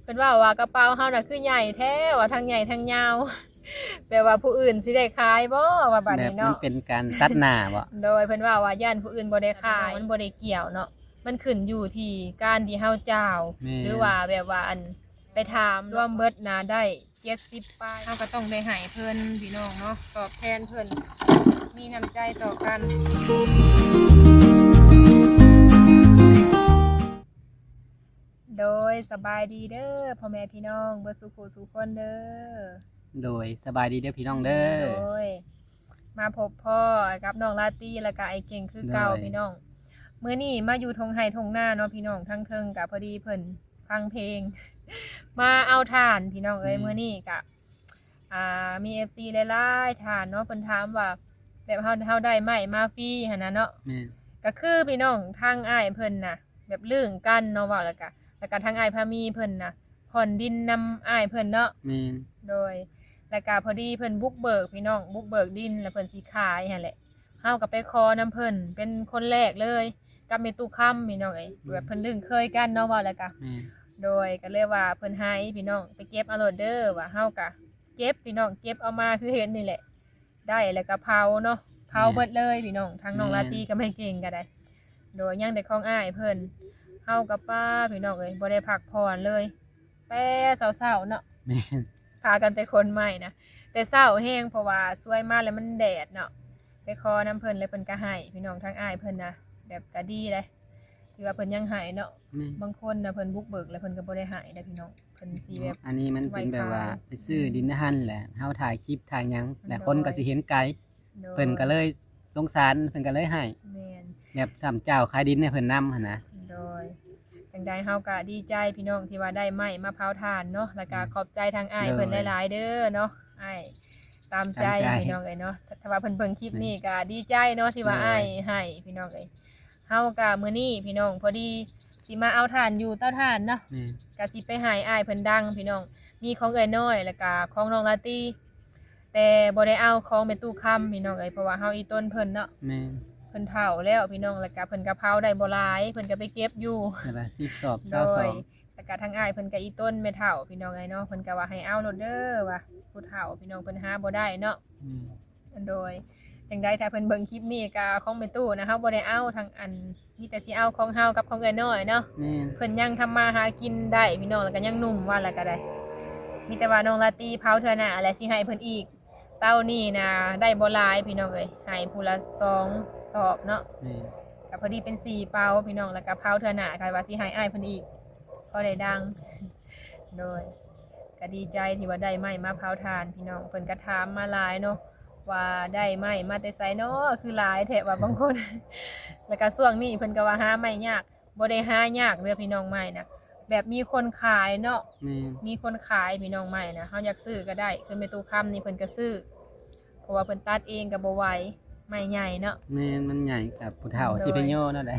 ເພິ່ນເວົ້າວ່າ ກະເປົາເຮົານະຄືໃຫຍ່ແທ້ ວ່າທັງໃຫຍ່ທັງຍາວ ແບບວ່າຜູ້ອື່ນຊິໄດ້ຂາຍບໍ່ ວ່າບາດນີ້ເນາະ. ແບບມັນເປັນການຕັດໜ້າບໍ່? ໂດຍ ເພິ່ນເວົ້າວ່າຢ້ານຜູ້ອື່ນບໍ່ໄດ້ຂາຍ ມັນບໍ່ໄດ້ກ່ຽວເນາະ ມັນຂຶ້ນຢູ່ທີ່ການທີ່ເຮົາຈ່າວ ແມ່ນ ຫຼືວ່າແບບວ່າອັນ ໄປຖາມລວມເບິດນະໄດ້ເຈັດສິບປາຍ ເຮົາກໍຕ້ອງໄດ້ໃຫ້ເພິ່ນພີ່ນ້ອງເນາະ ຕອບແທນເພິ່ນ ມີນ້ຳໃຈຕໍ່ກັນ. ໂດຍ ສະບາຍດີເດີພໍ່ແມ່ພີ່ນ້ອງເບິດສູ່ຜູ້ສູ່ຄົນເດີ. ໂດຍ ສະບາຍດີເດີພີ່ນ້ອງເດີ. ໂດຍ ມາພົບພໍ້ກັບນ້ອງລາຕີ ແລ້ວກະອ້າຍເກັ່ງຄືເກົ່າ ໂດຍ ພີ່ນ້ອງ. ມື້ນີ້ມາຢູ່ທົ່ງໄຮ່ທົ່ງນາເນາະພີ່ນ້ອງ ທາງເທິງກະພໍດີເພິ່ນຟັງເພງ ມາເອົາຖ່ານພີ່ນ້ອງເອີຍ. ແມ່ນ ມື້ນີ້ກະ ອ່າ ມີເອັຟຊີຫຼາຍໆທ່ານເນາະ ເພິ່ນຖາມວ່າ ແບບເຮົາ ເຮົາໄດ້ໄມ້ມາຟຣີຫັ້ນນະເນາະ. ແມ່ນ ກະຄືພີ່ນ້ອງ ທາງອ້າຍເພິ່ນນະ ແບບລຶ້ງກັນເນາະ ເວົ້າແລ້ວກະ ແລ້ວກະທາງອ້າຍພາມີເພິ່ນນະ ຜ່ອນດິນນຳອ້າຍເພິ່ນເນາະ. ແມ່ນ ໂດຍ ແລ້ວກະພໍດີເພິ່ນບຸກເບີກພີ່ນ້ອງ ບຸກເບີກດິນ ແລ້ວເພິ່ນຊິຂາຍຫັ້ນແຫຼະ. ເຮົາກໍໄປຂໍນຳເພິ່ນເປັນຄົນແລກເລີຍ ກັບແມ່ຕູ້ຄຳພີ່ນ້ອງເອີຍ. ແມ່ນ ແບບເພິ່ນລຶ້ງເຄີຍກັນເນາະ ເວົ້າແລ້ວກະ. ແມ່ນ ໂດຍ ກໍເລີຍວ່າເພິ່ນໃຫ້ພີ່ນ້ອງ ໄປເກັບເອົາໂລດເດີ ວ່າເຮົາກະເກັບພີ່ນ້ອງ ເກັບເອົາມາຄືເຫັນນີ້ແຫຼະ ໄດ້ແລ້ວກໍເຜົາເນາະ ເຜົາ ແມ່ນ ເບິດເລີຍພີ່ນ້ອງ ທັງນ້ອງ ແມ່ນ ລາຕີກັບອ້າຍເກັ່ງກໍໄດ້. ໂດຍ ຍັງແຕ່ຂອງອ້າຍເພິ່ນ ເຮົາກໍປ້າພີ່ນ້ອງເອີຍ ບໍ່ໄດ້ພັກຜ່ອນເລີຍ ແຕ່ເຊົ້າໆເນາະ. ແມ່ນ ພາກັນໄປຂົນໄມ້ນະ ແຕ່ເຊົ້າແຮງ ເພາະວ່າສວຍມາແລ້ວມັນແດດເນາະ. ໄປຂໍນຳເພິ່ນແລ້ວເພິ່ນກໍໃຫ້ພີ່ນ້ອງ ທາງອ້າຍເພິ່ນນະ ແບບກໍດີເດ້ ທີ່ວ່າເພິ່ນຍັງໃຫ້ເນາະ. ແມ່ນ ບາງຄົນນະ ເພິ່ນບຸກເບີກແລ້ວເພິ່ນກໍບໍ່ໄດ້ໃຫ້ເດ້ພີ່ນ້ອງ ເພິ່ນຊິແບບ ອັນນີ້ມັນເປັນແບບວ່າ ໄວ້ຂາຍ ໄປຊື້ດິນໃນຫັ້ນແຫຼະ ເຮົາຖ່າຍຄລິບຖ່າຍຫຍັງ ແລ້ວຄົນກໍຊິເຫັນໄກ ໂດຍ ເພິ່ນກໍເລີຍສົງສານ ເພິ່ນກໍເລີຍໃຫ້. ແມ່ນ ແບບຊ້ຳເຈົ້າຂາຍດິນໃຫ້ເພິ່ນນຳຫັ້ນນະ. ໂດຍ ຈັ່ງໃດເຮົາກໍດີໃຈພີ່ນ້ອງ ທີ່ວ່າໄດ້ໄມ້ມາເຜົາຖ່ານເນາະ ແລ້ວກໍ ແມ່ນ ຂອບໃຈທາງອ້າຍເພິ່ນ ໂດຍ ຫຼາຍໆເດີເນາະ ອ້າຍຕາມໃຈ ຕາມໃຈ ພີ່ນ້ອງເອີຍເນາະ. ຖ້າວ່າເພິ່ນເບິ່ງຄລິບນີ້ ແມ່ນ ກໍດີໃຈເນາະ ທີ່ວ່າ ໂດຍ ອ້າຍໃຫ້ພີ່ນ້ອງເອີຍ. ເຮົາກະມື້ນີ້ພີ່ນ້ອງ ພໍດີຊິມາເອົາຖ່ານຢູ່ເຕົາຖ່ານເນາະ. ແມ່ນ ກະຊິໄປໃຫ້ອ້າຍເພິ່ນດັງພີ່ນ້ອງ ມີຂອງເອື້ອຍນ້ອຍ ແລ້ວກະຂອງນ້ອງລາຕີ ແຕ່ບໍ່ໄດ້ເອົາຂອງແມ່ຕູ້ຄຳພີ່ນ້ອງເອີຍ ເພາະວ່າເຮົາອີ່ຕົນເພິ່ນເນາະ. ແມ່ນ ເພິ່ນເຖົ້າແລ້ວພີ່ນ້ອງ ແລ້ວກະເພິ່ນກະເຜົາໄດ້ບໍ່ຫຼາຍ ເພິ່ນກະໄປເກັບຢູ່ ແຕ່ວ່າສິບສອບ ຊາວສອບ ໂດຍ ແລ້ວກະທາງອ້າຍເພິ່ນກະອີ່ຕົນແມ່ເຖົ້າພີ່ນ້ອງເອີຍເນາະ ເພິ່ນກະວ່າໃຫ້ເອົາໂລດເດີ ວ່າຜູ້ເຖົ້າພີ່ນ້ອງ ເພິ່ນຫາບໍ່ໄດ້ເນາະ. ແມ່ນ ໂດຍ ຈັ່ງໃດຖ້າເພິ່ນເບິ່ງຄລິບນີ້ກະຂອງແມ່ຕູ້ນະ ເຮົາບໍ່ໄດ້ເອົາທັງອັນ ມີແຕ່ຊິເອົາຂອງເຮົາກັບຂອງເອື້ອຍນ້ອຍເນາະ. ແມ່ນ ເພິ່ນຍັງທຳມາຫາກິນໄດ້ພີ່ນ້ອງ ແລ້ວກະຍັງໜຸ່ມວ່າແລ້ວກະໄດ້ ມີແຕ່ວ່ານ້ອງລາຕີເຜົາເທື່ອໜ້າແຫຼະ ຊິໃຫ້ເພິ່ນອີກ. ເຕົານີ້ນະໄດ້ບໍ່ຫຼາຍພີ່ນ້ອງເອີຍ ໃຫ້ຜູ້ລະສອງສອບເນາະ. ແມ່ນ ກະພໍດີເປັນສີ່ເປົາພີ່ນ້ອງ ແລ້ວກະເຜົາເທື່ອໜ້າ ກະວ່າຊິໃຫ້ອ້າຍເພິ່ນອີກ ພໍໄດ້ດັງ. ໂດຍ ກະດີໃຈທີ່ວ່າໄດ້ໄມ້ມາເຜົາຖ່ານພີ່ນ້ອງ ເພິ່ນກະຖາມມາຫຼາຍເນາະ ວ່າໄດ້ໄມ້ມາແຕ່ໃສເນາະ ຄືຫຼາຍແທ້ ວ່າບາງຄົນ ແລ້ວກະຊ່ວງນີ້ເພິ່ນກະວ່າຫາໄມ້ຍາກ ບໍ່ໄດ້ຫາຍາກເດີພີ່ນ້ອງ ໄມ້ນະ ແບບມີຄົນຂາຍເນາະ. ແມ່ນ ມີຄົນຂາຍພີ່ນ້ອງ ໄມ້ນະ ເຮົາຢາກຊື້ກະໄດ້ ຄືແມ່ຕູ້ຄຳນີ້ເພິ່ນກະຊື້ ເພາະວ່າເພິ່ນຕັດເອງກະບໍ່ໄຫວ ໄມ້ໃຫຍ່ເນາະ. ແມ່ນ ມັນໃຫຍ່ ກະຜູ້ເຖົ້າ ໂດຍ ຊິໄປຍໍເນາະໄດ.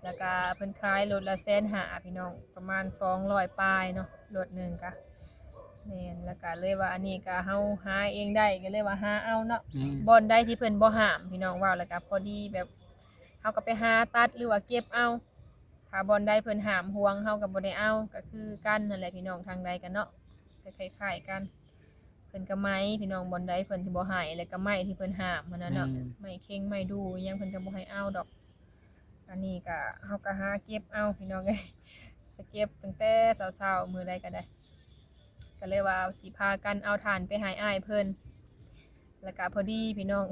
ແລ້ວກະເພິ່ນຂາຍໂລດລະແສນຫ້າພີ່ນ້ອງ ປະມານສອງຮ້ອຍປາຍເນາະ ໂລດໜຶ່ງກະ. ແມ່ນ ແລ້ວກະເລີຍວ່າອັນນີ້ກະເຮົາຫາເອງໄດ້ ກະເລີຍວ່າຫາເອົາເນາະ. ແມ່ນ ບ່ອນໃດທີ່ເພິ່ນບໍ່ຫ້າມພີ່ນ້ອງ ເວົ້າແລ້ວກະພໍດີແບບ ເຮົາກະໄປຫາຕັດ ຫຼືວ່າເກັບເອົາ ຖ້າບ່ອນໃດເພິ່ນຫ້າມຫວງ ເຮົາກະບໍ່ໄດ້ເອົາ ກະຄືກັນຫັ້ນແຫຼະພີ່ນ້ອງ ທາງໃດກະເນາະ ກະຄ້າຍໆກັນ. ເພິ່ນກະໄໝ້ພີ່ນ້ອງ ບ່ອນໃດເພິ່ນຊິບໍ່ໃຫ້ ແລ້ວກະໄມ້ທີ່ເພິ່ນຫ້າມຫັ້ນນະເນາະ. ແມ່ນ ໄມ້ເຄັງໄມ້ດູ່ອີ່ຫຍັງເພິ່ນກະບໍ່ໃຫ້ເອົາດອກ. ອັນນີ້ກະ ເຮົາກະຫາເກັບເອົາພີ່ນ້ອງເອີຍ ກະເກັບຕັ້ງແຕ່ເຊົ້າໆ ມື້ໃດກະໄດ້ ກະເລີຍວ່າຊິພາກັນເອົາຖ່ານໄປໃຫ້ອ້າຍເພິ່ນ. ແລ້ວກະພໍດີພີ່ນ້ອງ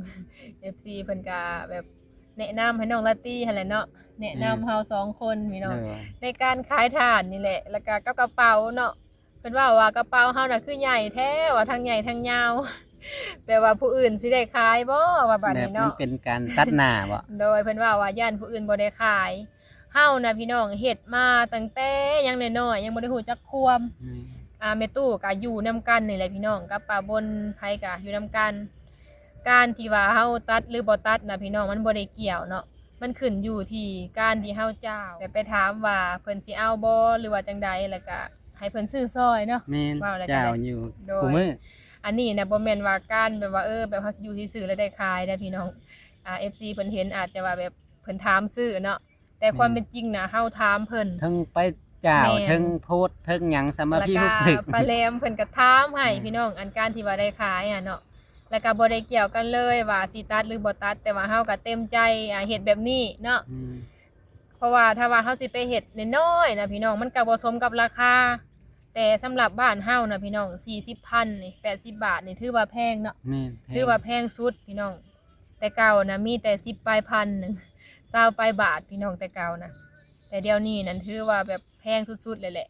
ເອັຟຊີ ເພິ່ນກະແບບແນະນຳໃຫ້ນ້ອງລາຕີຫັ້ນແຫຼະເນາະ ແນະນຳ ແມ່ນ ເຮົາສອງຄົນພີ່ນ້ອງ ໂດຍ ໃນການຂາຍຖ່ານນີ້ແຫຼະ ແລ້ວກະກັບກະເປົາເນາະ. ເພິ່ນເວົ້າວ່າ ກະເປົາເຮົານະຄືໃຫຍ່ແທ້ ວ່າທັງໃຫຍ່ທັງຍາວ ແບບວ່າຜູ້ອື່ນຊິໄດ້ຂາຍບໍ່ ວ່າບາດນີ້ເນາະ ແບບມັນເປັນການຕັດໜ້າບໍ່? ໂດຍ ເພິ່ນເວົ້າວ່າຢ້ານຜູ້ອື່ນບໍ່ໄດ້ຂາຍ. ເຮົານະພີ່ນ້ອງ ເຮັດມາຕັ້ງແຕ່ຍັງນ້ອຍໆ ຍັງບໍ່ໄດ້ຮູ້ຈັກຄວາມ. ແມ່ນ ອ່າ ແມ່ຕູ້ກະຢູ່ນຳກັນນີ້ແຫຼະພີ່ນ້ອງ ກັບປ້າບົນ ໃຜກະຢູ່ນຳກັນ. ການທີ່ວ່າເຮົາຕັດ ຫຼື ບໍ່ຕັດນະພີ່ນ້ອງ ມັນບໍ່ໄດ້ກ່ຽວເນາະ ມັນຂຶ້ນຢູ່ທີ່ການທີ່ເຮົາຈ້າວ ແບບໄປຖາມວ່າເພິ່ນຊິເອົາບໍ່ ຫຼືວ່າຈັ່ງໃດ ແລ້ວກະໃຫ້ເພິ່ນຊື້ຊ່ອຍເນາະ. ແມ່ນ ເວົ້າແລ້ວກະ ຈ້າວຢູ່ ໂດຍ ຄູ່ມື້. ອັນນີ້ນະບໍ່ແມ່ນວ່າການແບບວ່າ ເອີ ແບບເຮົາຊິຢູ່ຊື່ໆ ແລ້ວໄດ້ຂາຍໄດ໋ພີ່ນ້ອງ. ອ່າ ເອັຟຊີ ເພິ່ນເຫັນອາດຈະວ່າແບບເພິ່ນຖາມຊື້ເນາະ ແຕ່ຄວາມເປັນຈິງນະ ເຮົາຖາມເພິ່ນ ເຖິງໄປ ຈ້າວ ແມ່ນ ເທິງໂພດ ເທິງຫຍັງ ສາມາພີ ແລ້ວກໍ ຮຸກເພິກ ປ້າແຫຼມເພິ່ນກໍຖາມໃຫ້ ແມ່ນ ພີ່ນ້ອງ ອັນການທີ່ວ່າໄດ້ຂາຍຫັ້ນເນາະ ແລ້ວກໍບໍ່ໄດ້ກ່ຽວກັນເລີຍວ່າຊິຕັດຫຼືບໍ່ຕັດ ແຕ່ວ່າເຮົາກໍເຕັມໃຈ ອ່າ ເຮັດແບບນີ້ເນາະ ອືມ ເພາະວ່າຖ້າວ່າເຮົາຊິໄປເຮັດນ້ອຍໆນະ ພີ່ນ້ອງ ມັນກໍບໍ່ສົມກັບລາຄາ ແຕ່ສຳລັບບ້ານເຮົານະ ພີ່ນ້ອງ ສີ່ສິບພັນນີ້ ແປດສິບບາດນີ້ ຖືວ່າແພງເນາະ ແມ່ນ ແພງ ຖືວ່າແພງສຸດ ພີ່ນ້ອງ ແຕ່ເກົ່ານະມີແຕ່ສິບປາຍພັນໜຶ່ງ ຊາວປາຍບາດ ພີ່ນ້ອງ ແຕ່ເກົ່ານະ ແຕ່ດຽວນີ້ນັ້ນຖືວ່າແບບແພງສຸດໆເລີຍແຫຼະ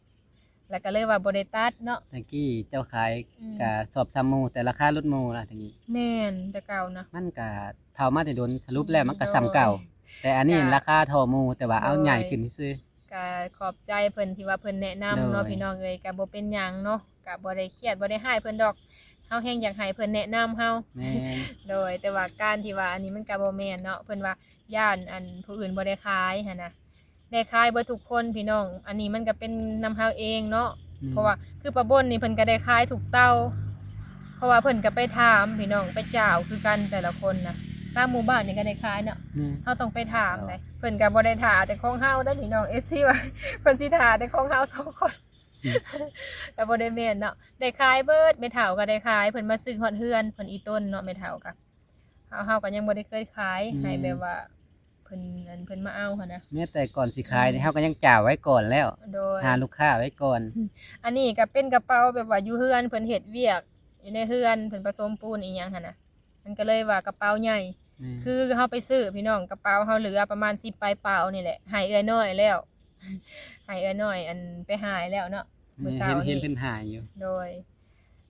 ແລ້ວກໍເລີຍວ່າບໍ່ໄດ້ຕັດເນາະ ແຕ່ກີ້ເຈົ້າຂາຍ ອືມ ກະສອບສ່ຳໝູ່ ແຕ່ລາຄາຫຼຸດໝູ່ລະ ແຕ່ກີ້ ແມ່ນ ແຕ່ເກົ່ານະ ມັນກະເຖົ້າມາແຕ່ດົນ ສະຫຼຸບແລ້ວມັນກະສ່ຳເກົ່າ ໂດຍ ແຕ່ອັນນີ້ ກະ ລາຄາທໍ່ໝູ່ ແຕ່ວ່າເອົາ ໂດຍ ໃຫຍ່ຂຶ້ນຊື່ໆ ກະຂອບໃຈເພິ່ນທີ່ວ່າເພິ່ນແນະນຳເນາະ ໂດຍ ພີ່ນ້ອງເອີຍ ກະບໍ່ເປັນຫຍັງເນາະ ກະບໍ່ໄດ້ຄຽດ ບໍ່ໄດ້ຮ້າຍເພິ່ນດອກ ເຮົາແຮ່ງຢາກໃຫ້ເພິ່ນແນະນຳເຮົາ ແມ່ນ ໂດຍ ແຕ່ວ່າການທີ່ວ່າອັນນີ້ມັນກະບໍ່ແມ່ນເນາະ ເພິ່ນວ່າຢ້ານອັນຜູ້ອື່ນບໍ່ໄດ້ຂາຍຫັ້ນນະ ໄດ້ຂາຍເບິດທຸກຄົນ ພີ່ນ້ອງ ອັນນີ້ມັນກໍເປັນນຳເຮົາເອງເນາະ ແມ່ນ ເພາະວ່າຄືປ້າບົນນີ້ເພິ່ນກໍໄດ້ຂາຍທຸກເຕົາ ເພາະວ່າເພິ່ນກໍໄປຖາມ ພີ່ນ້ອງ ໄປຈ້າວຄືກັນ ແຕ່ລະຄົນນະ ຕາມໝູ່ບ້ານນີ້ກໍໄດ້ຂາຍເນາະ ແມ່ນ ເຮົາຕ້ອງໄປຖາມ ເອີ ໄດ໋ ເພິ່ນກໍບໍ່ໄດ້ຖ້າແຕ່ຂອງເຮົາເດ້ ພີ່ນ້ອງ ເອັຟຊີ ວ່າເພິ່ນຊິຖ້າແຕ່ຂອງເຮົາສອງຄົນ ອືມ ກໍບໍ່ໄດ້ແມ່ນເນາະ ໄດ້ຂາຍເບິດ ແມ່ເຖົ້າກໍໄດ້ຂາຍ ເພິ່ນມາຊື້ຮອດເຮືອນເພິ່ນອີ່ຕົນເນາະ ແມ່ເຖົ້າກໍ ເຮົາ ເຮົາກໍຍັງບໍ່ໄດ້ເຄີຍຂາຍ ອືມ ໃຫ້ແບບວ່າ ເພິ່ນ ອັນ ເພິ່ນມາເອົາຫັ້ນນະ ແມ້ແຕ່ກ່ອນຊິຂາຍນີ້ ອືມ ເຮົາກໍຍັງຈ່າໄວ້ກ່ອນແລ້ວ ໂດຍ ຫາລູກຄ້າໄວ້ກ່ອນ ອັນນີ້ກໍເປັນກະເປົາແບບວ່າຢູ່ເຮືອນ ເພິ່ນເຮັດວຽກຢູ່ໃນເຮືອນ ເພິ່ນປະສົມປູນອີ່ຫຍັງຫັ້ນນະ ມັນກໍເລີຍວ່າກະເປົາໃຫຍ່ ແມ່ນ ຄືເຮົາໄປຊື້ ພີ່ນ້ອງ ກະເປົາເຮົາເຫຼືອປະມານສິບປາຍເປົານີ້ແຫຼະ ໃຫ້ເອື້ອຍນ້ອຍແລ້ວ ໃຫ້ເອື້ອຍນ້ອຍ ອັນ ໄປຫາຍແລ້ວເນາະ ແມ່ນ ມື້ເຊົ້ານີ້ ເຫັນ ເຫັນເພິ່ນຫາຍຢູ່ ໂດຍ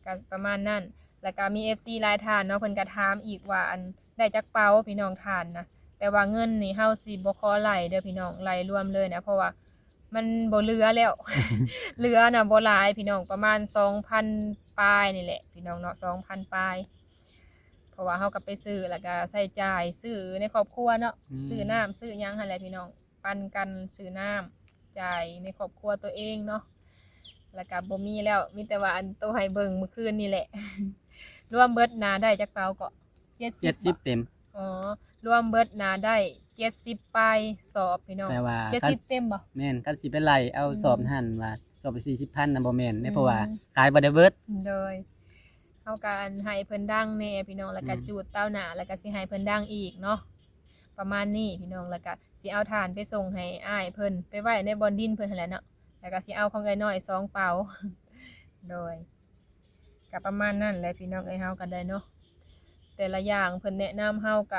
ກໍປະມານນັ້ນ ແລ້ວກໍມີເອັຟຊີຫຼາຍທ່ານເນາະ ເພິ່ນກໍຖາມອີກວ່າ ອັນ ໄດ້ຈັກເປົາ ພີ່ນ້ອງ ທ່ານນະ ແຕ່ວ່າເງິນນີ້ເຮົາຊິບໍ່ຂໍໄລ່ເດີ ພີ່ນ້ອງ ໄລ່ລວມເລີຍນະ ເພາະວ່າມັນບໍ່ເຫຼືອແລ້ວ ເຫຼືອນະບໍ່ຫຼາຍ ພີ່ນ້ອງ ປະມານສອງພັນປາຍນີ້ແຫຼະ ພີ່ນ້ອງເນາະ ສອງພັນປາຍ ເພາະວ່າເຮົາກໍໄປຊື້ ແລ້ວກໍໃຊ້ຈ່າຍ ຊື້ໃນຄອບຄົວເນາະ ອືມ ຊື້ນ້ຳຊື້ຫຍັງຫັ້ນແຫຼະ ພີ່ນ້ອງ ປັນກັນຊື້ນ້ຳ ຈ່າຍໃນຄອບຄົວຕົວເອງເນາະ ແລ້ວກໍບໍ່ມີແລ້ວ ມີແຕ່ວ່າອັນໂຕໃຫ້ເບິ່ງມື້ຄືນນີ້ແຫຼະ ລວມເບິດນະໄດ້ຈັກເປົາເກາະ ເຈັດສິບ ເຈັດສິບເຕັມ ອໍ ລວມເບິດນະໄດ້ເຈັດສິບປາຍສອບ ພີ່ນ້ອງ ແຕ່ວ່າ ເຈັດສິບເຕັມບໍ່ ແມ່ນ ຄັນຊິໄປໄລ່ເອົາ ອືມ ສອບຫັ້ນວ່າສອບໄປສີ່ສິບພັນນະ ບໍ່ແມ່ນເດ້ ອືມ ເພາະວ່າຂາຍບໍ່ໄດ້ເບິດ ໂດຍ ເຮົາກໍອັນໃຫ້ເພິ່ນດັງແດ່ ພີ່ນ້ອງ ແລ້ວກໍ ອືມ ຈູດເຕົາໜ້າ ແລ້ວກໍຊິໃຫ້ເພິ່ນດັງອີກເນາະ ປະມານນີ້ ພີ່ນ້ອງ ແລ້ວກໍຊິເອົາຖ່ານໄປສົ່ງໃຫ້ອ້າຍເພິ່ນ ໄປໄວ້ໃນບ່ອນດິນເພິ່ນຫັ້ນແຫຼະເນາະ ແລ້ວກໍຊິເອົາຂອງເອື້ອຍນ້ອຍສອງເປົາ ໂດຍ ກໍປະມານນັ້ນແຫຼະ ພີ່ນ້ອງເອີຍ ເຮົາກໍໄດ້ເນາະ ແຕ່ລະຢ່າງເພິ່ນແນະນຳເຮົາກ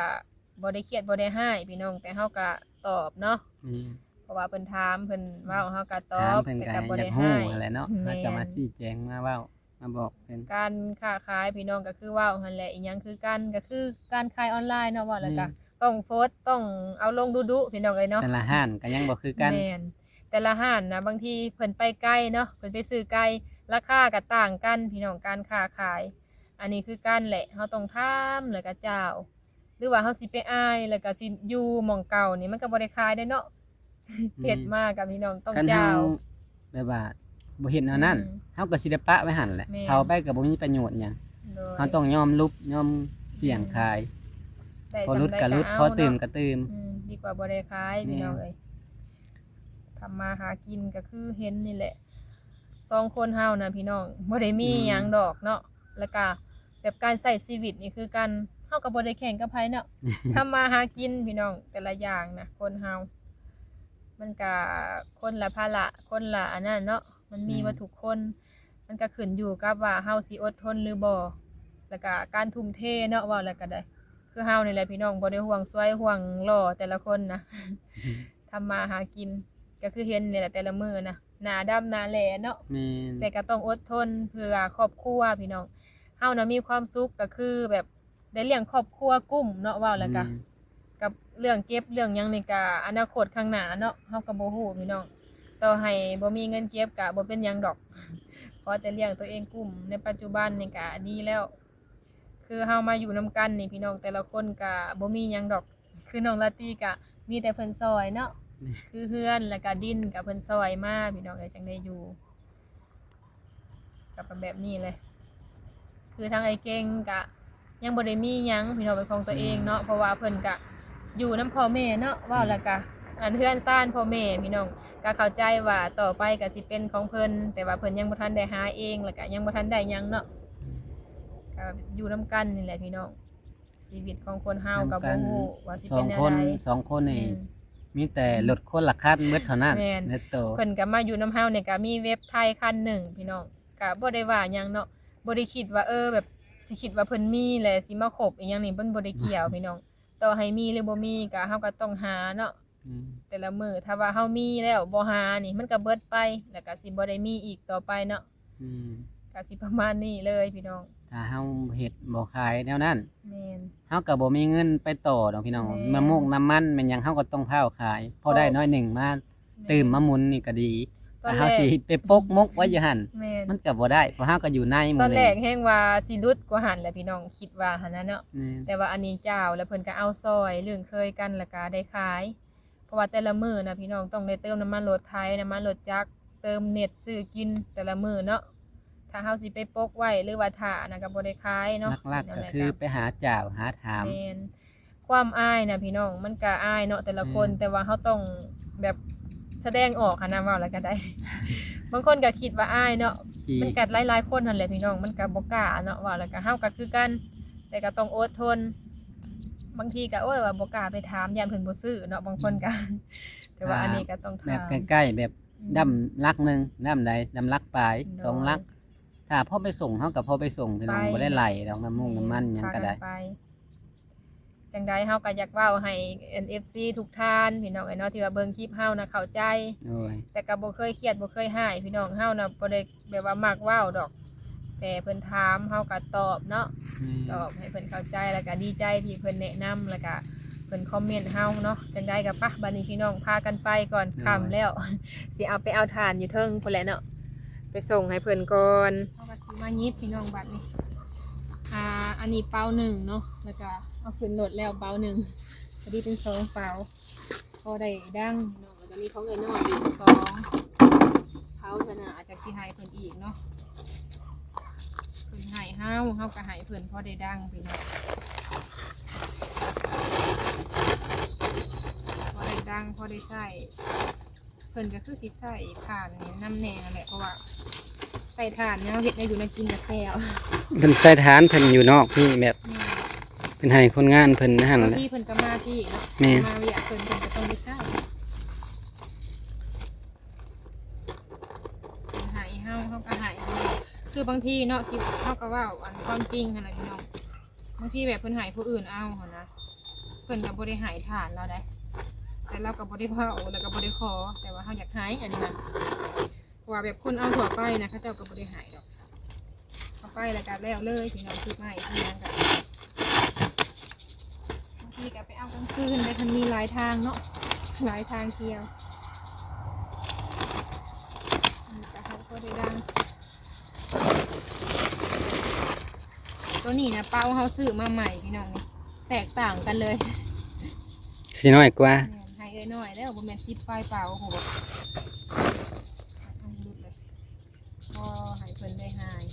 ໍບໍ່ໄດ້ຄຽດບໍ່ໄດ້ຮ້າຍ ພີ່ນ້ອງ ແຕ່ເຮົາກໍຕອບເນາະ ອືມ ເພາະວ່າເພິ່ນຖາມ ເພິ່ນເວົ້າ ເຮົາກໍຕອບ ຖາມເພິ່ນ ແຕ່ກໍບໍ່ໄດ້ຮ້າຍ ກໍຢາກຮູ້ຫັ້ນແຫຼະເນາະ ແມ່ນ ເຮົາກໍມາຊີ້ແຈງມາເວົ້າ ມາບອກເພິ່ນ ການຄ້າຂາຍ ພີ່ນ້ອງ ກໍຄືເວົ້າຫັ້ນແຫຼະ ອີ່ຫຍັງຄືກັນ ກໍຄືການຂາຍອອນລາຍເນາະ ເວົ້າແລ້ວກໍ ແມ່ນ ຕ້ອງໂພສ ຕ້ອງເອົາລົງດຸໆ ພີ່ນ້ອງເອີຍເນາະ ແຕ່ລະຮ້ານກໍຍັງບໍ່ຄືກັນ ແມ່ນ ແຕ່ລະຮ້ານນະ ບາງທີເພິ່ນໄປໄກເນາະ ເພິ່ນໄປຊື້ໄກ ລາຄາກໍຕ່າງກັນ ພີ່ນ້ອງ ການຄ້າຂາຍ ອັນນີ້ຄືກັນແຫຼະ ເຮົາຕ້ອງຖາມ ແລ້ວກໍຈ້າວ ຫຼືວ່າເຮົາຊິໄປອ້າຍ ແລ້ວກໍຊິຢູ່ໝ່ອງເກົ່ານີ້ ມັນກໍບໍ່ໄດ້ຂາຍເດ້ເນາະ ອືມ ເຮັດມາກັບພີ່ນ້ອງຕ້ອງ ຄັນເຮົາ ຈ້າວ ແບບວ່າບໍ່ເຮັດແນວນັ້ນ ອືມ ເຮົາກໍຊິໄດ້ປະໄວ້ຫັ້ນແຫຼະ ແມ່ນ ເຖົ້າໄປກໍບໍ່ມີປະໂຫຍດຫຍັງ ໂດຍ ເຮົາຕ້ອງຍອມຫຼຸບຍອມສ່ຽງ ອືມ ຂາຍ ໄດ້ ພໍຫຼຸດກໍຫຼຸດ ສ່ຳໃດກໍເອົາ ພໍຕື່ມກໍຕື່ມ ເນາະ ອືມ ດີກວ່າບໍ່ໄດ້ຂາຍ ແມ່ນ ພີ່ນ້ອງເອີຍ ທຳມາຫາກິນກໍຄືເຫັນນີ້ແຫຼະ ສອງຄົນເຮົານະ ພີ່ນ້ອງ ບໍ່ໄດ້ມີ ອືມ ຫຍັງດອກເນາະ ແລ້ວກະແບບການໃຊ້ຊີວິດນີ້ຄືກັນ ເຮົາກໍບໍ່ໄດ້ແຂ່ງກັບໃຜເນາະ ທຳມາຫາກິນ ພີ່ນ້ອງ ແຕ່ລະຢ່າງນະ ຄົນເຮົາ ມັນກະຄົນລະພາລະ ຄົນລະອັນນັ້ນເນາະ ມັນມີ ອືມ ເບິດທຸກຄົນ ມັນກະຂຶ້ນຢູ່ກັບວ່າເຮົາຊິອົດທົນຫຼືບໍ່ ແລ້ວກະການທຸ່ມເທເນາະ ເວົ້າແລ້ວກະໄດ້ ຄືເຮົານີ້ແຫຼະ ພີ່ນ້ອງ ບໍ່ໄດ້ຫ່ວງສວຍຫ່ວງຫຼໍ່ແຕ່ລະຄົນນະ ທຳມາຫາກິນ ກໍຄືເຫັນນີ້ແຫຼະ ແຕ່ລະມື້ນະ ໜ້າດຳໜ້າແຫຼເນາະ ແມ່ນ ແຕ່ກໍຕ້ອງອົດທົນເພື່ອຄອບຄົວ ພີ່ນ້ອງ ເຮົານະມີຄວາມສຸກ ກໍຄືແບບໄດ້ລ້ຽງຄອບຄົວກຸ້ມເນາະ ເວົ້າແລ້ວກະ ແມ່ນ ກັບເລື່ອງເກັບເລື່ອງຫຍັງນີ້ກະອະນາຄົດຂ້າງໜ້າເນາະ ເຮົາກໍບໍ່ຮູ້ ພີ່ນ້ອງ ຕໍ່ໃຫ້ບໍ່ມີເງິນເກັບກະບໍ່ເປັນຫຍັງດອກ ຂໍແຕ່ລ້ຽງຕົວເອງກຸ້ມ ໃນປັດຈຸບັນນີ້ກະດີແລ້ວ ຄືເຮົາມາຢູ່ນຳກັນນີ້ ພີ່ນ້ອງ ແຕ່ລະຄົນກະບໍ່ມີຫຍັງດອກ ຄືນ້ອງລາຕີກະມີແຕ່ເພິ່ນຊ່ອຍເນາະ ແມ່ນ ຄືເຮືອນ ແລ້ວກະດິນກະເພິ່ນຊ່ອຍມາ ພີ່ນ້ອງເອີຍ ຈັ່ງໄດ້ຢູ່ ກະເປັນແບບນີ້ເລີຍ ຄືທາງອ້າຍເກັ່ງກະຍັງບໍ່ໄດ້ມີຫຍັງ ພີ່ນ້ອງ ເປັນຂອງຕົວເອງເນາະ ອືມ ເພາະວ່າເພິ່ນກະຢູ່ນຳພໍ່ແມ່ເນາະ ເວົ້າ ອືມ ແລ້ວກະ ອັນເຮືອນຊານພໍ່ແມ່ພີ່ນ້ອງ ກໍເຂົ້າໃຈວ່າຕໍ່ໄປກໍຊິເປັນຂອງເພິ່ນ ແຕ່ວ່າເພິ່ນຍັງບໍ່ທັນໄດ້ຫາເອງ ແລ້ວກໍຍັງບໍ່ທັນໄດ້ຫຍັງເນາະ ກໍຢູ່ນຳກັນນີ້ແຫຼະພີ່ນ້ອງ. ຊີວິດຂອງຄົນເຮົາກໍບໍ່ຮູ້ວ່າຊິເປັນແນວໃດ ສອງຄົນນີ້ ແມ່ນ ມີແຕ່ລົດຄົນລະຄັນເບິດເທົ່ານັ້ນ ແມ່ນ ໃນໂຕ. ເພິ່ນກໍມາຢູ່ນຳເຮົານີ້ກໍມີເວັບໄທຄັນໜຶ່ງພີ່ນ້ອງ ກໍບໍ່ໄດ້ວ່າຫຍັງເນາະ ບໍ່ໄດ້ຄິດວ່າ ເອີ ແບບ ຊິຄິດວ່າເພິ່ນມີແລ້ວຊິມາຄົບອີ່ຫຍັງນີ້ ມັນບໍ່ໄດ້ກ່ຽວພີ່ນ້ອງ. ຕໍ່ໃຫ້ມີຫຼືບໍ່ມີກໍເຮົາກໍຕ້ອງຫາເນາະ ອືມ ແຕ່ລະມື້ ຖ້າວ່າເຮົາມີແລ້ວບໍ່ຫານີ້ ມັນກໍເບິດໄປ ແລ້ວກໍຊິບໍ່ໄດ້ມີອີກຕໍ່ໄປເນາະ. ອືມ ກໍຊິປະມານນີ້ເລີຍພີ່ນ້ອງ ຖ້າເຮົາເຮັດບໍ່ຂາຍແນວນັ້ນ ແມ່ນ ເຮົາກໍບໍ່ມີເງິນໄປຕໍ່ດອກພີ່ນ້ອງ. ແມ່ນ ນ້ຳມູກນ້ຳມັນແມ່ນຫຍັງ ເຮົາກໍຕ້ອງພ້າວຂາຍ ພໍໄດ້ ເອີ ໜ້ອຍໜຶ່ງມາ ແມ່ນ ຕື່ມມາໝູນນີ້ກໍດີ. ຕອນແລກ ຖ້າເຮົາຊິໄປປົກໝົກໄວ້ຢູ່ຫັ້ນ ແມ່ນ ມັນກໍບໍ່ໄດ້ ເພາະເຮົາກໍຢູ່ໃນໝູ່ນີ້. ຕອນແລກແຮງວ່າຊິຫຼຸດກວ່າຫັ້ນແຫຼະພີ່ນ້ອງ ຄິດວ່າຫັ້ນນະເນາະ ແມ່ນ ແຕ່ວ່າອັນນີ້ເຈົ້າ ແລ້ວເພິ່ນກໍເອົາຊ່ອຍເລື່ອງເຄີຍກັນ ແລ້ວກໍໄດ້ຂາຍ. ເພາະວ່າແຕ່ລະມື້ນະພີ່ນ້ອງ ຕ້ອງໄດ້ເຕີມນ້ຳມັນລົດໄຖ ນ້ຳມັນລົດຈັກ ເຕີມເນັດ ຊື້ກິນແຕ່ລະມື້ເນາະ. ຖ້າເຮົາຊິໄປປົກໄວ້ ຫຼືວ່າຖ້ານະ ກໍບໍ່ໄດ້ຂາຍເນາະ. ຫຼັກໆກໍຄືໄປຫາເຈົ້າຫາຖາມ ແມ່ນ ຄວາມອາຍນະພີ່ນ້ອງ ມັນກໍອາຍເນາະແຕ່ລະຄົນ ແມ່ນ ແຕ່ວ່າເຮົາຕ້ອງແບບສະແດງອອກຫັ້ນນະ ເວົ້າແລ້ວກໍໄດ້ ບາງຄົນກໍຄິດວ່າອາຍເນາະ ມັນກໍຫຼາຍໆຄົນຫັ້ນແຫຼະພີ່ນ້ອງ ມັນກໍບໍ່ກ້າເນາະ ເວົ້າແລ້ວກໍ ເຮົາກໍຄືກັນ ແຕ່ກໍຕ້ອງອົດທົນ. ບາງທີກໍ ໂອ້ຍ ວ່າບໍ່ກ້າໄປຖາມ ຢ້ານເພິ່ນບໍ່ຊື້ເນາະ ບາງຄົນກໍ ແຕ່ວ່າອັນນີ້ກໍຕ້ອງຖາມ ແບບໃກ້ໆ ແບບ ອືມ ດຳຫຼັກໜຶ່ງ ດຳໃດ ດຳຫຼັກປາຍ ໂດຍ ສອງຫຼັກ ຖ້າພໍໄປສົ່ງ ເຮົາກໍພໍໄປສົ່ງພີ່ນ້ອງ ໄປ ບໍ່ໄດ້ຫຼາຍດອກ ນ້ຳມຸງ ແມ່ນ ນ້ຳມັນຫຍັງກໍໄດ້ ພາກັນໄປ. ຈັ່ງໃດເຮົາກໍຢາກເວົ້າໃຫ້ອັນ ເອັຟຊີ ທຸກທ່ານພີ່ນ້ອງເອີຍເນາະ ທີ່ວ່າເບິ່ງຄລິບເຮົານະເຂົ້າໃຈ ໂດຍ ແຕ່ກໍບໍ່ເຄີຍຄຽດ ບໍ່ເຄີຍຮ້າຍ ພີ່ນ້ອງເຮົານະ ບໍ່ໄດ້ ແບບວ່າມັກເວົ້າດອກ ແຕ່ເພິ່ນຖາມເຮົາກໍຕອບເນາະ ແມ່ນ ຕອບໃຫ້ເພິ່ນເຂົ້າໃຈ ແລ້ວກໍດີໃຈທີ່ເພິ່ນແນະນຳ ແລ້ວກໍເພິ່ນຄອມເມັນເຮົາເນາະ. ຈັ່ງໃດກໍປະ ບາດນີ້ພີ່ນ້ອງພາກັນໄປກ່ອນ ໂດຍ ຄ່ຳແລ້ວ ຊິເອົາໄປເອົາຖ່ານຢູ່ເທິງພຸ້ນແຫຼະເນາະ ໄປສົ່ງໃຫ້ເພິ່ນກ່ອນ. ເຮົາກໍຊິມາຫຍິບພີ່ນ້ອງ ບາດນີ້ ອ່າ ອັນນີ້ເປົາໜຶ່ງເນາະ ແລ້ວກໍເອົາຂຶ້ນລົດແລ້ວເປົາໜຶ່ງ ພໍດີເປັນສອງເປົາ ພໍໄດ້ດັງເນາະ. ແລ້ວກໍມີຂອງເອື້ອຍນ້ອຍອີກສອງເປົາ ເທື່ອໜ້າອາດຈະຊິໃຫ້ເພິ່ນອີກເນາະ ເພິ່ນໃຫ້ເຮົາ ເຮົາກໍໃຫ້ເພິ່ນ ພໍໄດ້ດັງພີ່ນ້ອງ ພໍໄດ້ດັງ ພໍໄດ້ໃຊ້. ເພິ່ນກໍຄືຊິໃຊ້ຖ່ານນີ້ນຳແດ່ຫັ້ນແຫຼະ ເພາະວ່າໃຊ້ຖ່ານແນວເຮັດແນວຢູ່ແນວກິນກໍແຊວ ເພິ່ນໃຊ້ຖ່ານ ເພິ່ນຢູ່ນອກນີ້ແບບ ແມ່ນ ເພິ່ນໃຫ້ຄົນງານເພິ່ນຫັ້ນແຫຼະ ບາງທີເພິ່ນກໍມາພີ້ເນາະ ແມ່ນ ມາວຽກເພິ່ນ ເພິ່ນກໍຕ້ອງໄດ້ໃຊ້ ເພິ່ນໃຫ້ເຮົາ ເຮົາກໍໃຫ້ ຄືບາງທີເນາະ ຊິ ເຮົາກໍເວົ້າອັນຄວາມຈິງຫັ້ນແຫຼະພີ່ນ້ອງ ບາງທີແບບເພິ່ນໃຫ້ຜູ້ອື່ນເອົາຫັ້ນນະ ເພິ່ນກໍບໍ່ໄດ້ໃຫ້ຖ່ານລາວໃດ ແຕ່ລາວກໍບໍ່ໄດ້ເວົ້າ ແລ້ວກໍບໍ່ໄດ້ຂໍ ແຕ່ວ່າເຮົາຢາກໃຫ້ ອັນນີ້ນະ ເພາະວ່າແບບຄົນເອົາທົ່ວໄປນະ ເຂົາເຈົ້າກໍບໍ່ໄດ້ໃຫ້ດອກ ເອົາໄປແລ້ວກໍແລ້ວເລີຍພີ່ນ້ອງ ຄືໄມ້ຄືຫຍັງກໍ ບາງທີກໍໄປເອົາກາງຄືນໄດ້ ມັນມີຫຼາຍທາງເນາະ ຫຼາຍທາງທ່ຽວ ອັນນີ້ກໍເຮົາກໍໄດ້ດັງ ຕົວນີ້ນະ ເປົາເຮົາຊື້ມາໃໝ່ພີ່ນ້ອງ ນີ້ແຕກຕ່າງກັນເລີຍ ຊິນ້ອຍກວ່າ ແມ່ນ ໃຫ້ເອື້ອຍນ້ອຍແລ້ວ ບໍ່ແມ່ນສິບປາຍເປົາພຸ້ນ ບໍ່ໃຫ້ເພິ່ນໄດ້ຫາຍ.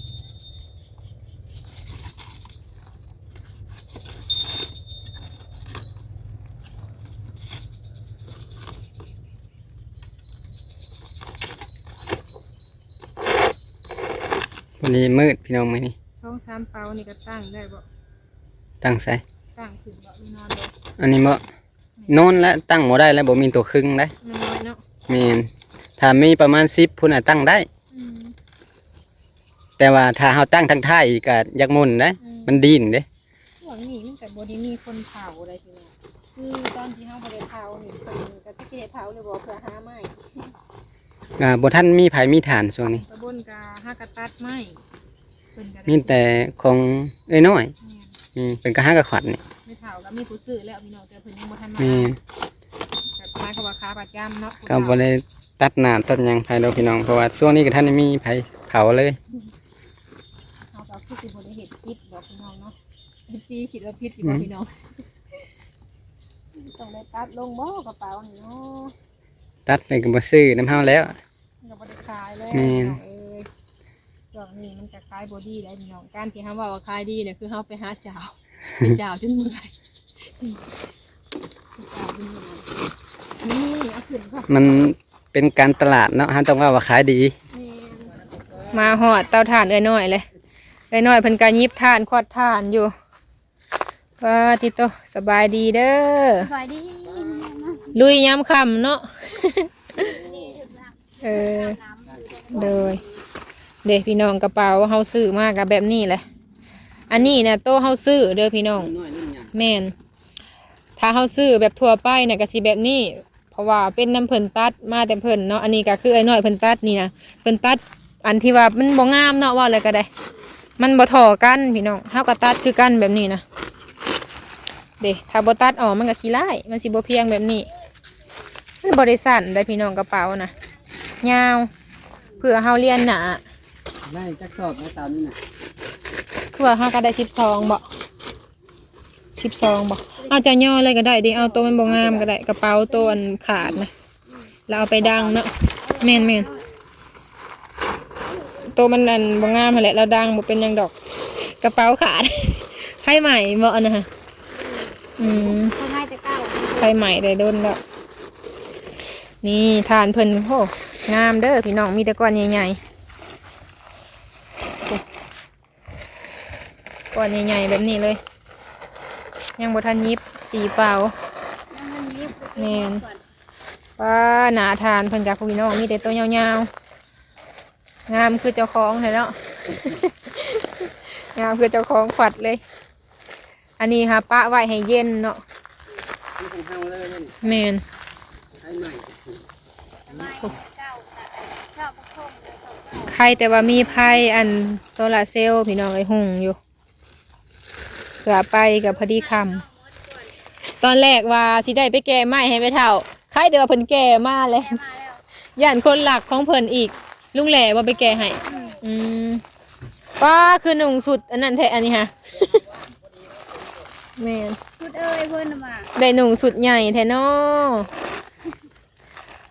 ມື້ນີ້ມືດພີ່ນ້ອງ ມື້ນີ້ ສອງສາມເປົານີ້ກໍຕັ້ງໄດ້ບໍ່? ຕັ້ງໃສ? ຕັ້ງຂຶ້ນບໍ່ ຫຼືນອນເລີຍ? ອັນນີ້ບໍ່? ແມ່ນ ນອນແລ້ວ ຕັ້ງບໍ່ໄດ້ແລ້ວ ບໍ່ມີຕົວຄຶງເດ້ ມັນນ້ອຍເນາະ ແມ່ນ ຖ້າມີປະມານສິບພຸ້ນນະ ຕັ້ງໄດ້ ອືມ ແຕ່ວ່າຖ້າເຮົາຕັ້ງທາງທ້າຍອີກກໍຢາກໝຸ່ນເດ້ ອືມ ມັນດີ້ນເດ້. ຊ່ວງນີ້ມັນກໍບໍ່ໄດ້ມີຄົນເຜົາໄດ໋ພີ່ນ້ອງ ຄືຕອນທີ່ເຮົາບໍ່ໄດ້ເຜົານີ້ ເພິ່ນກໍຈັກຊິໄດ້ເຜົາຫຼືບໍ່ ເພື່ອຫາໄມ້ ອ່າ ບໍ່ທັນມີໃຜມີຖ່ານຊ່ວງນີ້ ຕາບົນກໍຫາກໍຕັດໄມ້ ເພິ່ນກໍໄດ້ ມີແຕ່ຂອງເອື້ອຍນ້ອຍ ແມ່ນ ມີ ເພິ່ນກໍຫາກໍຂວັດນີ້ ແມ່ເຖົ້າກໍມີຜູ້ຊື້ແລ້ວພີ່ນ້ອງ ແຕ່ເພິ່ນຍັງບໍ່ທັນມາ ແມ່ນ ກໍໝາຍຄວາມວ່າຂາປະຈຳເນາະ ກໍບໍ່ໄດ້ຕັດໜ້າຕັດຫຍັງໃຜດອກພີ່ນ້ອງ ເພາະວ່າຊ່ວງນີ້ກໍທັນໄດ້ມີໃຜເຜົາເລີຍ ເຮົາກໍຄືຊິບໍ່ໄດ້ເຮັດຜິດດອກພີ່ນ້ອງເນາະ ເອັຟຊີຄິດວ່າຜິດຢູ່ບໍ່ ອືມ ພີ່ນ້ອງ ຕ້ອງໄດ້ຕັດລົງບໍ່ກະເປົານີ້ເນາະ ຕັດໄປກໍບໍ່ຊື້ນຳເຮົາແລ້ວ ກໍບໍ່ໄດ້ຂາຍແລ້ວ ແມ່ນ ພີ່ນ້ອງເອີຍ ຊ່ວງນີ້ມັນກໍຂາຍບໍ່ດີໄດ໋ພີ່ນ້ອງ ການທີ່ເຮົາເວົ້າວ່າຂາຍດີນີ້ ຄືເຮົາໄປຫາເຈົ້າ ໄປເຈົ້າຈົນເມື່ອຍ ໄປເຈົ້າຈົນເມື່ອຍ ນີ້ ເອົາຂຶ້ນກ່ອນ ມັນເປັນການຕະຫຼາດເນາະ ເຮົາຕ້ອງເວົ້າວ່າຂາຍດີ. ແມ່ນ ມາຮອດເຕົາຖ່ານເອື້ອຍນ້ອຍເລີຍ ເອື້ອຍນ້ອຍເພິ່ນກະຫຍິບຖ່ານຂອດຖ່ານຢູ່. ວ້າ ຕິໂຕ ສະບາຍດີເດີ ສະບາຍດີ ລຸຍຍາມຄ່ຳເນາະ. ເອີ ໂດຍ ເດ້ພີ່ນ້ອງ ກະເປົາເຮົາຊື້ມາກະແບບນີ້ແຫຼະ. ອັນນີ້ນະໂຕເຮົາຊື້ເດີພີ່ນ້ອງ. ແມ່ນ ຖ້າເຮົາຊື້ແບບທົ່ວໄປນະກະຊິແບບນີ້ ເພາະວ່າເປັນນຳເພິ່ນຕັດມາແຕ່ເພິ່ນເນາະ. ອັນນີ້ກະຄືອ້າຍນ້ອຍເພິ່ນຕັດນີ້ນະ ເພິ່ນຕັດອັນທີ່ວ່າມັນບໍ່ງາມເນາະ ເວົ້າແລ້ວກະໄດ້ ມັນບໍ່ທໍ່ກັນພີ່ນ້ອງ. ເຮົາກະຕັດຄືກັນແບບນີ້ນະ ເດ້ ຖ້າບໍ່ຕັດອອກມັນກະຂີ້ຮ້າຍ ມັນຊິບໍ່ພຽງແບບນີ້. ມັນບໍ່ໄດ້ສັ້ນໃດພີ່ນ້ອງ ກະເປົານະ ຍາວ ເພື່ອເຮົາລຽນໜ້າ. ໄດ້ຈັກສອບແລ້ວຕາມນີ້ນະ? ຄືວ່າເຮົາກະໄດ້ສິບສອງບໍ? ສິບສອງບໍ? ເອົາ ເຈົ້າຍໍເລີຍກະໄດ້ເດ ເອົາໂຕມັນບໍ່ງາມກະໄດ້ ກະເປົາໂຕອັນຂາດນະ ລາວເອົາໄປດັງເນາະ. ແມ່ນໆ ໂຕມັນອັນບໍ່ງາມຫັ້ນແຫຼະ ລາວດັງບໍ່ເປັນຫຍັງດອກ. ກະເປົາຂາດ ໄຟໄໝ້ບໍອັນນັ້ນຫະ? ອືມ ໄຟໄໝ້ແຕ່ເກົ່າ ໄຟໄໝ້ໄດ້ດົນແລ້ວ. ນີ້ຖ່ານເພິ່ນ ໂອ້ ງາມເດີພີ່ນ້ອງ ມີແຕ່ກ້ອນໃຫຍ່ໆ. ກ້ອນໃຫຍ່ໆແບບນີ້ເລີຍ ຍັງບໍ່ທັນຫຍິບ ສີ່ເປົາ. ຍັງບໍ່ທັນຫຍິບ ແມ່ນ ປ້າ ໜ້າຖ່ານເພິ່ນກະ ພີ່ນ້ອງ ມີແຕ່ໂຕຍາວໆ ງາມຄືເຈົ້າຂອງແທ້ເນາະ ງາມຄືເຈົ້າຂອງຂວັດເລີຍ. ອັນນີ້ຫາປະໄວ້ໃຫ້ເຢັນເນາະ ແມ່ນ ໄຄແຕ່ວ່າມີໄຟອັນໂຊລາເຊວພີ່ນ້ອງເອີຍ ຮຸ່ງຢູ່ ເພື່ອໄປກະພໍດີຄ່ຳ. ຕອນແລກວ່າຊິໄດ້ໄປແກ່ໄມ້ໃຫ້ແມ່ເຖົ້າ ໄຄແຕ່ວ່າເພິ່ນແກ່ມາແລ້ວ ຢ້ານຄົນລັກຂອງເພິ່ນອີກ. ລຸງແຫຼບໍ່ໄປແກ່ໃຫ້? ອືມ ປ້າ ຄືນຸ່ງຊຸດອັນນັ້ນແທ້ ອັນນີ້ຫະ. ແມ່ນ ຊຸດເອີຍ ເພິ່ນວ່າ ໄດ້ນຸ່ງຊຸດໃຫຍ່ແທ້ເນາະ.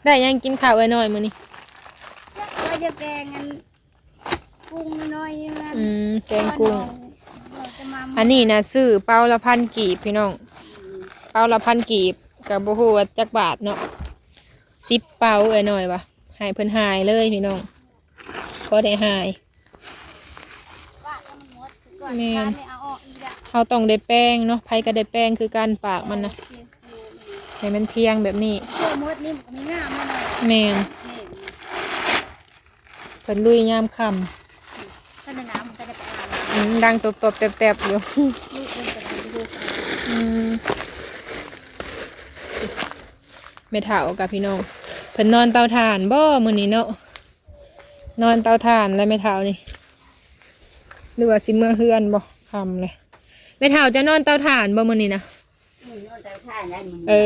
ໄດ້ຫຍັງກິນເຂົ້າເອື້ອຍນ້ອຍມື້ນີ້? ວ່າຈະແກງອັນ ກຸ້ງນ້ອຍໆ ອືມ ແກງກຸ້ງ. ອັນນີ້ນະຊື້ເປົາລະພັນກີບພີ່ນ້ອງ ເປົາລະພັນກີບ ກະບໍ່ຮູ້ວ່າຈັກບາດເນາະ ສິບເປົາ ເອື້ອຍນ້ອຍວ່າ ໃຫ້ເພິ່ນຫາຍເລີຍພີ່ນ້ອງ ພໍໄດ້ຫາຍ. ແມ່ນ ເຮົາຕ້ອງໄດ້ແປງເນາະ ໃຜກະໄດ້ແປງຄືກັນ ປາກມັນນະ ໃຫ້ມັນພຽງແບບນີ້. ແມ່ນ ເພິ່ນລຸຍຍາມຄ່ຳ ອືມ ດັງຕົບໆແຕັບໆຢູ່. ອືມ ແມ່ເຖົ້າກະພີ່ນ້ອງ ເພິ່ນນອນເຕົາຖ່ານບໍມື້ນີ້ເນາະ? ນອນເຕົາຖ່ານແລ້ວແມ່ເຖົ້ານີ້ ຫຼືວ່າຊິເມືອເຮືອນບໍ? ຄ່ຳແລ້ວ. ແມ່ເຖົ້າ ເຈົ້ານອນເຕົາຖ່ານບໍມື້ນີ້ນະ? ອືມ ນອນເຕົາຖ່ານໄດ້ມື້ນີ້. ເອີ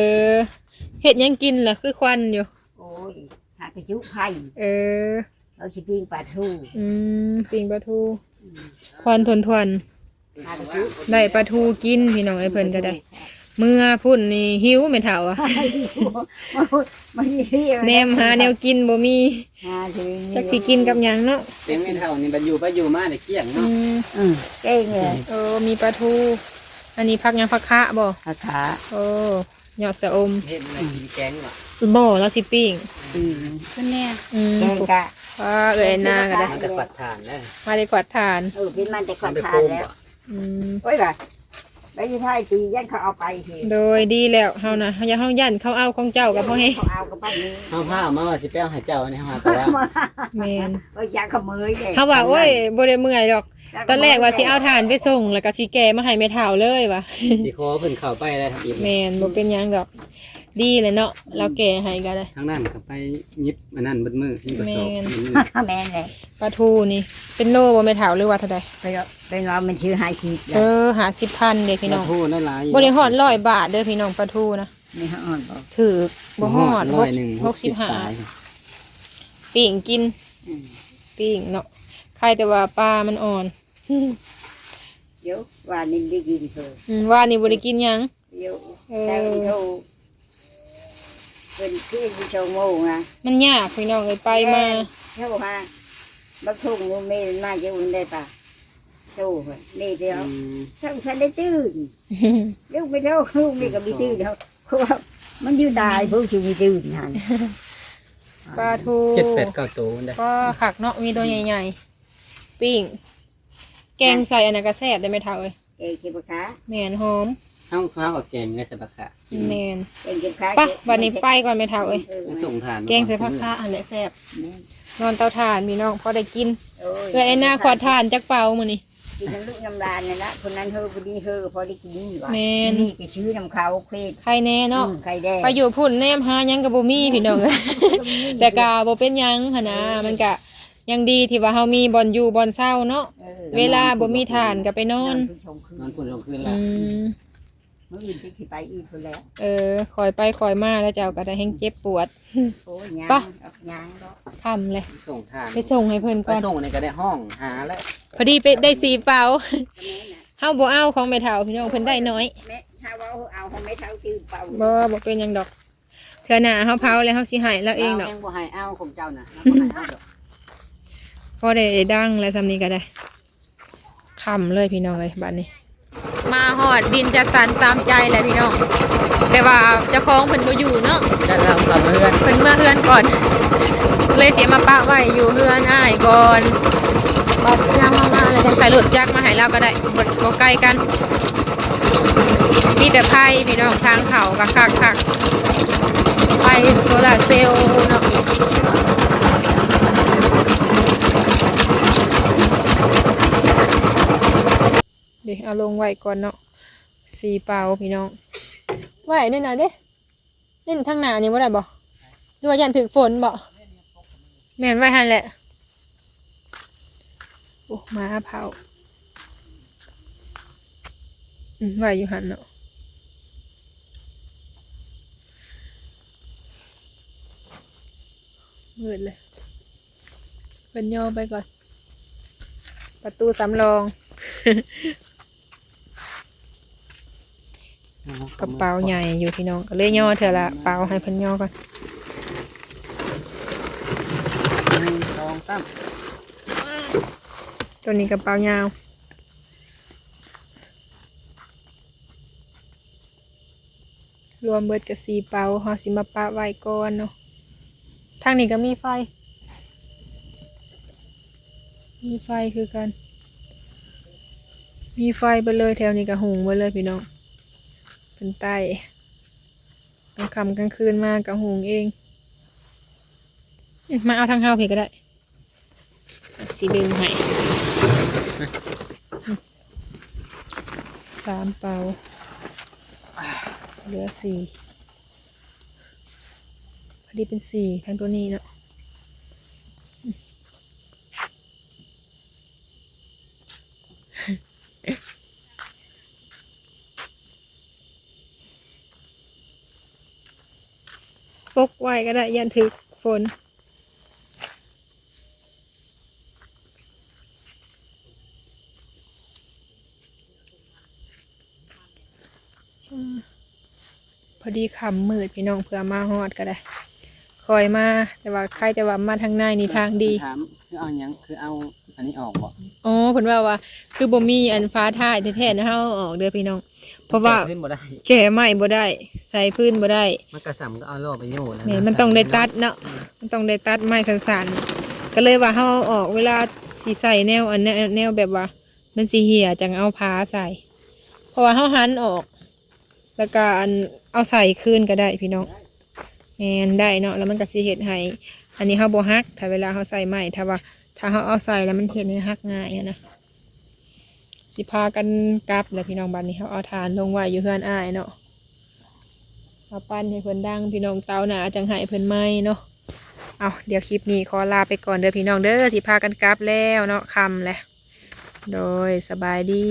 ເຮັດຫຍັງກິນລະ ຄືຄວັນຢູ່? ໂອ້ຍ ຫາກະຈຸໄຟ. ເອີ ເຮົາຊິປີ້ງປາທູ. ອືມ ປີ້ງປາທູ. ອືມ ຄວັນທວນໆ ຫາກະຈຸ ໄດ້ປາທູກິນພີ່ນ້ອງເອີຍ ເພິ່ນກະໄດ້. ເມືອພຸ້ນນີ້ຫິວແມ່ເຖົ້າອະ ແນມຫາແນວກິນບໍ່ມີ ຫາເຖິງ ຈັກຊິກິນກັບຫຍັງເນາະ. ເປັນແມ່ເຖົ້ານີ້ບັດຢູ່ໄປຢູ່ມາໄດ້ກ້ຽງເນາະ. ອືມ ເອີ ເກັ່ງເລີຍ. ເອີ ມີປາທູ ອັນນີ້ຜັກຫຍັງ ຜັກຂະບໍ? ຜັກຂະ. ໂອ້ ຍອດຊະອົມ ເຮັດມາກິນແກງຫວາ? ບໍ່ ລາວຊິປີ້ງ. ອືມ ເພິ່ນແນ່ ອືມ ແກງກະ ເອີຍ ນາກະໄດ້ ມາແຕ່ກວາດຖ່ານເດີ ມາແຕ່ກວາດຖ່ານ. ເອີ ເປັນມາແຕ່ກວາດຖ່ານແລ້ວ. ອືມ ໂອ້ຍວ່າ ໄປຢູ່ໄທຕີ ຢ້ານເຂົາເອົາໄປເດ. ໂດຍ ດີແລ້ວ ເຮົານະ ເຮົາຢ້ານເຂົາເອົາຂອງເຈົ້າກະພໍແຮງ ເຂົາເອົາກະໄປນີ້ ເຮົາພາມາວ່າຊິໄປເອົາໃຫ້ເຈົ້າ ອັນນີ້ເຮົາຫາກະວ່າ ແມ່ນ ເອີ ຢາກຂະເມີຍເດ. ເຮົາວ່າ ໂອ້ຍ ບໍ່ໄດ້ເມື່ອຍດອກ ຕອນແລກວ່າຊິເອົາຖ່ານໄປສົ່ງ ແລ້ວກະຊິແກ່ມາໃຫ້ແມ່ເຖົ້າເລີຍວ່າ ຊິຂໍເພິ່ນເຂົ້າໄປໄດ້ທຳອິດ. ແມ່ນ ບໍ່ເປັນຫຍັງດອກ ດີແຫຼະເນາະ ລາວແກ່ໃຫ້ກະໄດ້. ທາງນັ້ນກະໄປຫຍິບອັນນັ້ນເບິດມື້ ມີກະສອບ. ແມ່ນ ແມ່ນແຫຼະ ປາທູນີ້ເປັນໂລບໍ່ແມ່ເຖົ້າ ຫຼືວ່າເທົ່າໃດ? ໄປເນາະ ໄປເນາະ ມັນຊື່ຫ້າສິບ. ເອີ ຫ້າສິບພັນເດ້ພີ່ນ້ອງ ປາທູນັ້ນຫຼາຍ ບໍ່ໄດ້ຮອດຮ້ອຍບາດເດີພີ່ນ້ອງ ປາທູນະ. ນີ້ຮອດບໍ່? ຖືກ ບໍ່ຮອດ ຫົກສິບຫ້າ. ປີ້ງກິນ ອືມ ປີ້ງເນາະ ໄຄແຕ່ວ່າປາມັນອ່ອນ. ດຽວ ວານນີ້ໄດ້ກິນເພິ່ນ ອືມ ວານນີ້ບໍ່ໄດ້ກິນຫຍັງ. ດຽວ ເອີ ເພິ່ນຄືຢູ່ຊົ່ວໂມງນະ ມັນຍາກພີ່ນ້ອງເອີຍ ໄປມາ. ໂທຫາບັກທຸ່ງ ແມ່ນມາຢູ່ໄດ້ປະ ໂທແມ່ດຽວ ອືມ ທັງທັນໄດ້ຕື່ນ. ລູກໄປໂທ ລູກນີ້ກະບໍ່ຕື່ນເນາະ ເພາະວ່າ ມັນຢູ່ຕາຍຜູ້ທີ່ມີຕື່ນຫັ້ນ ປາທູ ເຈັດແປດເກົ້າໂຕໄດ໋ ກໍຄັກເນາະ ມີໂຕໃຫຍ່ໆ ປີ້ງ ແກງໃສ່ອັນນັ້ນກໍແຊບເດ້ແມ່ເຖົ້າເອີຍ ແກງເຄັມປາຄາ ແມ່ນ ຫອມ ເຮົາ ເຮົາກໍແກງໃສ່ປາຄາ ແມ່ນ ແກງເຄັມປາຄາ ໄປ ບັດນີ້ໄປກ່ອນແມ່ເຖົ້າເອີຍ ເອີ ໄປສົ່ງທານ ແກງໃສ່ຜັກຄາຫັ້ນແຫຼະແຊບ ແມ່ນ ນອນເຕົາຖ່ານພີ່ນ້ອງ ພໍໄດ້ກິນ ໂອ້ຍ ເອື້ອຍແອນນາຂວດຖ່ານຈັກເປົາມື້ນີ້ ກິນນຳລູກນຳຫຼານນັ້ນລະ ຄົນນັ້ນເຮີ້ ຜູ້ນີ້ເຮີ້ ພໍໄດ້ກິນວ່າ ແມ່ນ ນີ້ໄປຊື້ນຳເຂົາເຂດ ໄຄແນ່ເນາະ ອືມ ໄຄແດ່ ໄປຢູ່ພຸ້ນແນມຫາຫຍັງກໍບໍ່ມີພີ່ນ້ອງເອີຍ ແຕ່ກໍບໍ່ເປັນຫຍັງຫັ້ນນະ ເອີ ມັນກະຍັງດີທີ່ວ່າເຮົາມີບ່ອນຢູ່ບ່ອນເຊົາເນາະ ເອີ ເວລາບໍ່ມີຖ່ານກໍໄປນອນ ນອນພຸ້ນສອງຄືນ ນອນພຸ້ນສອງຄືນລະ ອືມ ມື້ອື່ນຈັກຊິໄປອີກພຸ້ນແຫຼະ ເອີ ຄ່ອຍໄປຄ່ອຍມາ ແລ້ວເຈົ້າກໍໄດ້ແຮງເຈັບປວດ ໂອ້ຍ ຍ່າງ ໄປ ຍ່າງເນາະ ຄ່ຳເລີຍ ໄປສົ່ງທານ ໄປສົ່ງໃຫ້ເພິ່ນກ່ອນ ໄປສົ່ງນີ້ກໍໄດ້ຮ້ອງຫາແລ້ວ ພໍດີໄປໄດ້ສີ່ເປົາ ເຮົາບໍ່ເອົາຂອງແມ່ເຖົ້າພີ່ນ້ອງ ເພິ່ນໄດ້ໜ້ອຍ ແມ່ ຖ້າວ່າເອົາຂອງແມ່ເຖົ້າຕື່ມເປົາ ບໍ່ ບໍ່ເປັນຫຍັງດອກ ເທື່ອໜ້າເຮົາເຜົາແລ້ວເຮົາຊິໃຫ້ລາວເອງດອກ ລາວຍັງບໍ່ໃຫ້ເອົາຂອງເຈົ້ານະ ລາວບໍ່ໃຫ້ເອົາດອກ ພໍໄດ້ດັງແລ້ວ ສ່ຳນີ້ກໍໄດ້ ຄ່ຳເລີຍພີ່ນ້ອງເອີຍ ບາດນີ້ ມາຮອດດິນຈັດສັນຕາມໃຈແລ້ວພີ່ນ້ອງ ແຕ່ວ່າເຈົ້າຂອງເພິ່ນບໍ່ຢູ່ເນາະ ເພິ່ນເມືອເຮືອນ ເພິ່ນເມືອເຮືອນກ່ອນ ເລີຍຊິມາປະໄວ້ຢູ່ເຮືອນອ້າຍກ່ອນ ບັດຍາມເຮົາມາແລ້ວຈັ່ງໃສ່ລົດຈັກມາໃຫ້ລາວກໍໄດ້ ບໍ່ ບໍ່ໄກກັນ ມີແຕ່ໄຟພີ່ນ້ອງ ທາງເຂົ້າກໍຄັກໆ ໄຟໂຊລາເຊວເນາະ ເດ ເອົາລົງໄວ້ກ່ອນເນາະ ສີ່ເປົາພີ່ນ້ອງ ໄວ້ໃນນັ້ນເດ້ ນີ້ທາງໜ້ານີ້ບໍ່ໄດ້ບໍ່ ຫຼືວ່າຢ້ານຖືກຝົນບໍ່ ແມ່ນ ໄວ້ຫັ້ນແຫຼະ ໂອ້ ໝາເຜົາ ອືມ ໄວ້ຢູ່ຫັ້ນເນາະ ມືດເລີຍ ເພິ່ນຍໍໄປກ່ອນ ປະຕູສຳລອງ ກະເປົາໃຫຍ່ຢູ່ພີ່ນ້ອງ ກໍເລີຍຍໍເທື່ອລະເປົາ ໃຫ້ເພິ່ນຍໍກ່ອນ ໜຶ່ງ ສອງ ສາມ ໂຕນີ້ກະເປົາຍາວ ລວມເບິດກະສີ່ເປົາ ເຮົາຊິມາປະໄວ້ກ່ອນເນາະ ທາງນີ້ກະມີໄຟ ມີໄຟຄືກັນ ມີໄຟເບິດເລີຍ ແຖວນີ້ກະຫຸງເບິດເລີຍພີ່ນ້ອງ ເປັນໃຕ້ ກາງຄ່ຳກາງຄືນມາກະຫຸງເອງ ອືມ ມາເອົາທາງເຮົາພີ້ກໍໄດ້ ຊິດຶງໃຫ້ ສາມເປົາ ເຫຼືອສີ່ ພໍດີເປັນສີ່ ທາງໂຕນີ້ເນາະ ປົກໄວ້ກໍໄດ້ ຢ້ານຖືກຝົນ ພໍດີຄ່ຳມືດພີ່ນ້ອງ ເພື່ອມາຮອດກໍໄດ້ ຄ່ອຍມາ ແຕ່ວ່າໃຄແຕ່ວ່າມາທາງໃນນີ້ທາງດີ ຄືຖາມ ຄືເອົາຫຍັງ ຄືເອົາອັນນີ້ອອກບໍ່? ອໍ ເພິ່ນເວົ້າວ່າ ຄືບໍ່ມີອັນຝາທ້າຍແທ້ໆນະ ເຮົາເອົາອອກເດີພີ່ນ້ອງ ເພາະວ່າ ແກ່ພື້ນບໍ່ໄດ້ ແກ່ໄມ້ບໍ່ໄດ້ ໃສ່ພື້ນບໍ່ໄດ້ ມັນກະສ່ຳກໍເອົາລໍ້ໄປໂຍນ ແມ່ນ ມັນຕ້ອງໄດ້ຕັດເນາະ ອືມ ມັນຕ້ອງໄດ້ຕັດໄມ້ສັ້ນໆ ກໍເລີຍວ່າເຮົາເອົາອອກ ເວລາຊິໃສ່ແນວ ອັນແນວ ແນວແບບວ່າມັນຊິເຫ່ຍ ຈັ່ງເອົາຜ້າໃສ່ ເພາະວ່າເຮົາຫັນອອກ ແລ້ວກະອັນ ເອົາໃສ່ຄືນກໍໄດ້ພີ່ນ້ອງ ແມ່ນ ໄດ້ເນາະ ແລ້ວມັນກະຊິເຮັດໃຫ້ ອັນນີ້ເຮົາບໍ່ຫັກ ຖ້າເວລາເຮົາໃສ່ໄມ້ ຖ້າວ່າ ຖ້າເຮົາເອົາໃສ່ແລ້ວມັນເຮັດໃຫ້ຫັກງ່າຍຫັ້ນນະ ຊິພາກັນກັບແລ້ວພີ່ນ້ອງ ບາດນີ້ເຮົາເອົາຖ່ານລົງໄວ້ຢູ່ເຮືອນອ້າຍເນາະ ມາປັ່ນໃຫ້ເພິ່ນດັງພີ່ນ້ອງ ເຕົາໜ້າຈັ່ງໃຫ້ເພິ່ນໃໝ່ເນາະ ເອົາ ດຽວຄລິບນີ້ຂໍລາໄປກ່ອນເດີພີ່ນ້ອງເດີ ຊິພາກັນກັບແລ້ວເນາະ ຄ່ຳແລ້ວ ໂດຍ ສະບາຍດີ.